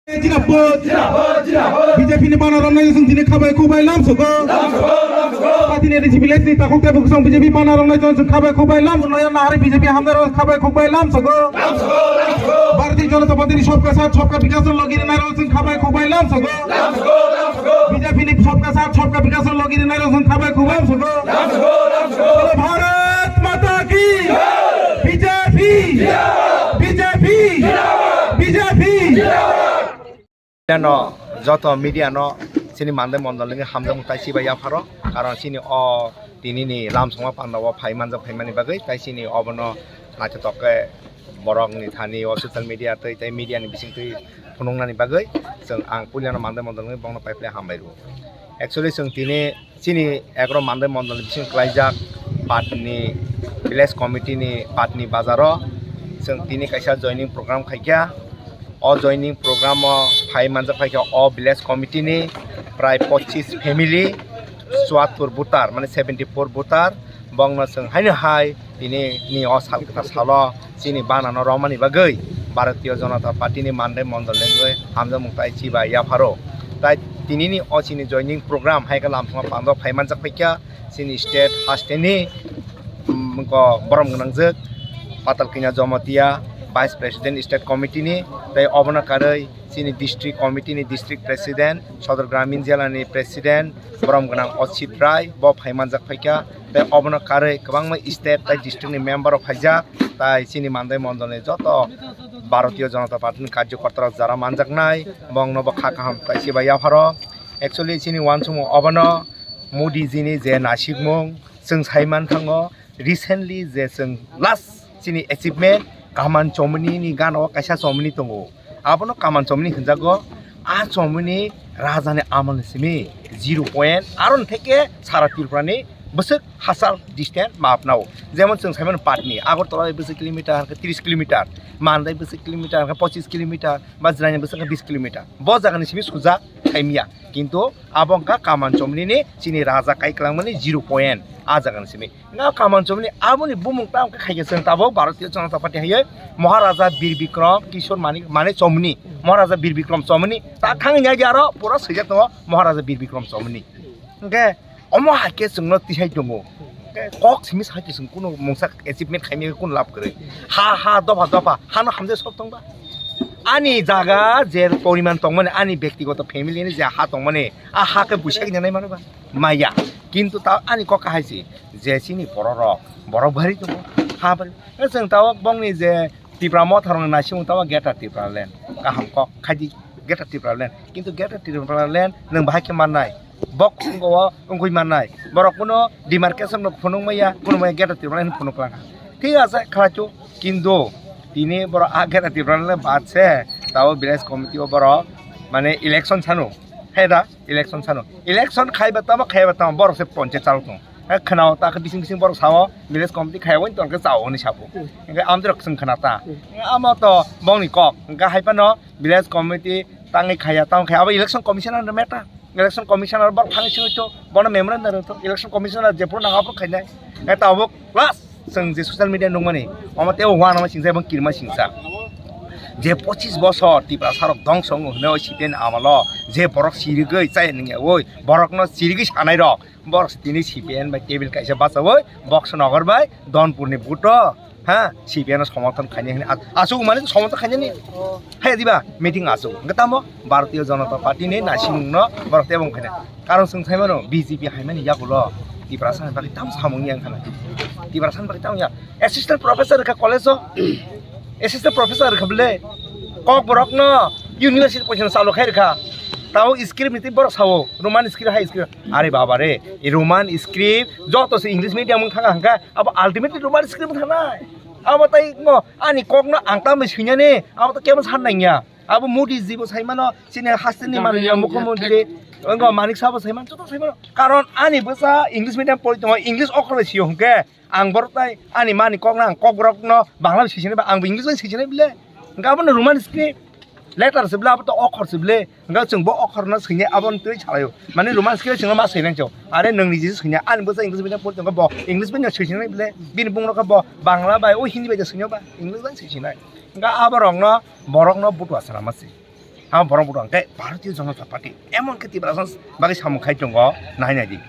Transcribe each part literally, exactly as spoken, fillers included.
Jindabad. B J P ni bana romnai chwng tini khabai khubai lamsogo. Patini N C village ni takhuk tei bukhuk song B J P bana romnai chwng khabai khubai lamsogo. Noya nahari B J P hamdar khabai khubai lamsogo. Bharatiya Janata Party ni sabka saath sabka vikas logi rinai rok chwng khabai khubai lamsogo. B J P ni sabka saath sabka vikas logi rinai rok chwng khabai khubai lamsogo. Bolo Bharat Mata ki! B J P! B J P! B J P! Nw joto media no chini Mandai Mondol ni hamjakmung tai chibai yapharo, karon chini o tini ni lamsongma panda o phai manjak phaimani bagwi tai chini obono naithotok khe borok ni thani o social media twi tei media ni bising twi phunuknani bagwi chwng ang puilano Mandai Mondol ni bongno paiphlai hambai rwo. Actually chwng tini chini egaro Mandai Mondol ni bising kwlaijak Patni village committee ni Patni bazaro chwng tini kaisa joining program khaikha. O joining program o phai manjak phaikha o village committee ni prai pochis family, chuattur voter, mane seventy four voter, bongno chwng haino hai tini ni o sal kwthar salo chini banano romani bagwi Bharatiya Janata Party ni Mandai Mondol ni wngwi hamjakmung tai chibai yapharo. Tai tini ni o chini joining program hai khe lamsongma pando phai manjak phaikha chini state haste ni, um, ko borom gwnangjak Patal Kanya Jamatia, Vice President State Committee ni, tei obono karwi chini District Committee ni District President, Sodor Gramin Jela ni President, borom gwnang Ochit Rai, bo phai manjak phaikha, tei obono karwi kwbangma state tei district ni member rok phaijak, tai chini Mandai Mondol ni joto Bharatiya Janata Party ni karjokorta rok jara manjaknai, bongno bo kha kaham tai chibai yapharo. Actually chini uansukmung obono Modi ji ni je nasikmung chwng sai manthango, recently je chwng last chini achievement Kaman Chomoni ni gana o kaisa chomoni tongo, abono Kaman Chomoni hinjago. A chomoni raja ni amol ni simi zero point, aro theke sara Tripura ni bwswk hachal distance map nao. Jemon chwng sai mano Patni, Agartala bai bwswk kilometer, hwnkhe tris kilometer, Mandai bwswk kilometer, hwnkhe pochis kilometer, ba Jirania bwswk hwnkhe bis kilometer. Bo jaga ni simi sujak thaimiya. Kintu abo wngkha Kaman Chomoni ni chini raja kai kwlangmani zero point a jaga ni simi. Nga Kaman Chomoni aboni bumung tamo khe khaikhe chwng tabuk Bharatiya Janata Party hai Maharaja Bir Bikram Kishore Manik, mane Chomoni, Maharaja Bir Bikram Chomoni, ta thangni agi aro pura swijak tongo Maharaja Bir Bikram Chomoni. Hwnkhe omo hai khe chwngno tisai tongo. Hwnkhe kok simi sai khe chwng kuno mungsa achievement khaimya kuno lab kwrwi. Ha ha dopha dopha hano hamjak sok tongba. Ani jaga je poriman tongmani, ani bektigoto family ni je ha tongmani, a ha khe buisakni nai mano ba? Maya. Kintu ta ani kok kahai se, je chini borok rok, borok bari tongo, ha bari. E chwng tabuk bongni je Tipra Motha rokni naisingmung tabuk Greater Tipraland. Kaham kok khaidi Greater Tipraland. Kintu Greater Tipraland nwng bahai khe mannai. Bok sungo o wngwi mannai. Borok kuno demarcation no phunuk maya, kuno maya Greater Tipraland phunuk lang. Thik ase khlaichu. Kintu tini borok a Greater Tipraland bad se tabuk village committee o borok mane election sanu. Hai da? Election sano. Election khaiba tamo, khaiba tamo, borok se ponche chalo tong. Hai khwnao ta khe bising bising borok sao, village committee khaiya wng tong khe chao hwnwi sabo. Hwnkhe amtwrok chwng khna ta. Amo to bongni kok. Hwnkhe hai phano village committee tangwi khaiya, tamo khaiya. Abo election commissioner no meta. Election commissioner borok thangwi singwi to, bono memorandum rw to. Election commissioner jephuru nang aphuru khainai. Hwnkhe tabuk last. Chwng je social media nukmani, omo tei uanama singsa, ebong kirima singsa. Je pochis bosor Tiprasa rok dongso wngo hwnwi o C P I ni amolo, je borok sirigwi chaya nungya oi, borokno sirigwi sanai rok, borok tini C P I ni bai table kaisa bachawi, Box Nagar bai Donpur ni buto, ha, C P I no somorthon khainai hwnwi ach-, achuk mani somorthon khainani. Hai diba meeting achuk. Hwnkhe tamo Bharatiya Janata Party ni naisimungno borok tei ebong khainai. Karon chwng sai mano, B J P hai mani yagulo Tiprasa ni bagwi tamo samung ya wngkha na. Tiprasa ni bagwi tamo ya. Assistant professor rwkha college o. Assistant professor rwkha bwle. Kokborok no university poisa chalo khai rwkha. Tao script ni tei borok sao, Roman script hai script. Are baba re, e Roman script joto se English medium wng thanga hwnkha, abo ultimately Roman script wng thangnai. Abo tai mo ani kok no ang tamni swinani, abo to kebo san nangya. Abo Modi ji bo sai mano, chini haste ni manliya mukhyamantri, wngkha Manik Saha bo sai mano, joto sai mano. Karon ani bwsa English medium pori tongo, English okhor bai sio hwnkhe, ang borok tai ani mani kok no ang kokborok no Bangla bai sijinai ba, ang bo English bai sijinai bile. Hwnkhe abo no Roman script letter se bile, abo to okhor se bile. Hwnkhe chwng bo okhor no swinai abo no twi salaio. Mane Roman script chwng ma swinai chw. Are nwng ni je swinai ani bwsa English medium pori tongo bo English bai no sijinai bile. Bini bung no khe bo Bangla bai o Hindi bai swinai ba English bai sijinai. Hwnkhe abo rok no borok no butua sana ma se. Ang borok budo hwnkhe Bharatiya Janata Party emon khe Tiprasa bagwi samung khai tongo, nai nai di.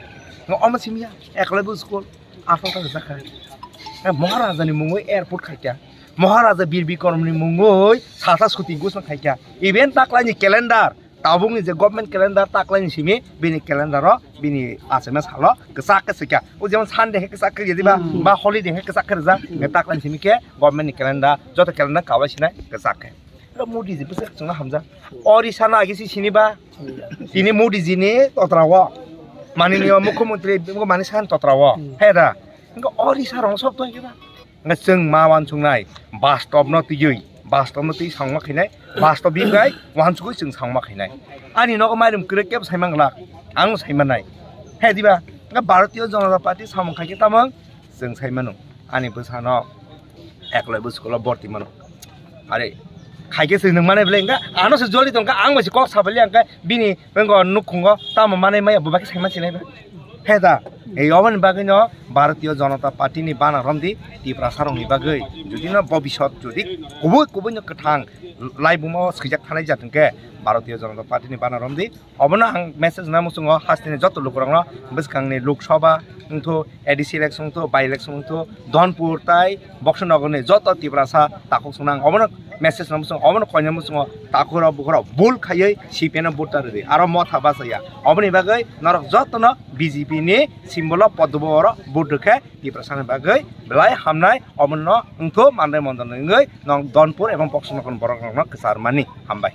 Omo simi ya, Eklavya school, aswk ta rijak kha. Maharajani mungwi airport khai kha. Maharaja Bir Bikramni mungwi sata suti gusma khai kha. Even taklaini calendar, tabukni je government calendar taklaini simi bini calendar o bini aswkna salo kwchak khe swikha. O jemon Sunday khe kwchak khe diba, hmm, ba holiday khe kwchak khe rijak. Taklaini simi khe government ni calendar, joto calendar kabai sinai kwchak khe. Oro Modi ji bwswk chwngno hamjak. Orissa no agi si sini ba? Tini Modi ji ni totra o. Manini o mukhyamantri bo mani san totra o. He da. Hingke Orissa rong sok to hingke ba. Hingke chwng ma wansuknai. Bastob no twiwi. Bastob no twi sangma khainai. Bastob bi bai wansugwi chwng sangma khainai. Ani nogo mairum kwrwi kebo saimang glak. Ang saimanai. He diba? Hingke Bharatiya Janata Party samung khaikhe tamang chwng saimano. Ani bwsano Eklavya school o borti mano. Are, khaikhe se nwng mane bele hingka, ano se joli tongkha, ang bai se kok sabali hingka, bini bengo nukhungo tamo mane maya, bo bai khe saima sinai ba. He da, ei oboni bagwi no Bharatiya Janata Party ni bana romdi Tiprasa rokni bagwi. Jodi no bobisot jodi kubui kubui no kwthang laibuma o swijak thanai jatong khe Bharatiya Janata Party ni bana romdi. Obono ang message na muchungo hasteni joto lukurokno bwskangni Lok Sabha wngthu, A D C election wngthu, by election wngthu, Dhonpur tai Boxanagarni joto Tiprasa takhuk swnang obono message na muchungo, obono koina muchungo takhurok bukhurok bul khaiwi C P M no vote ta rwdi, aro motha bachaya. Oboni bagwi norok jotono B J P ni symbol o poddo oro vote rwkhe Tiprasani bagwi belai hamnai, obono wngthu mandai mondol wngwi nong Dhonpur ebong Boxanagarni borokrokno kwchar mani. Hambai.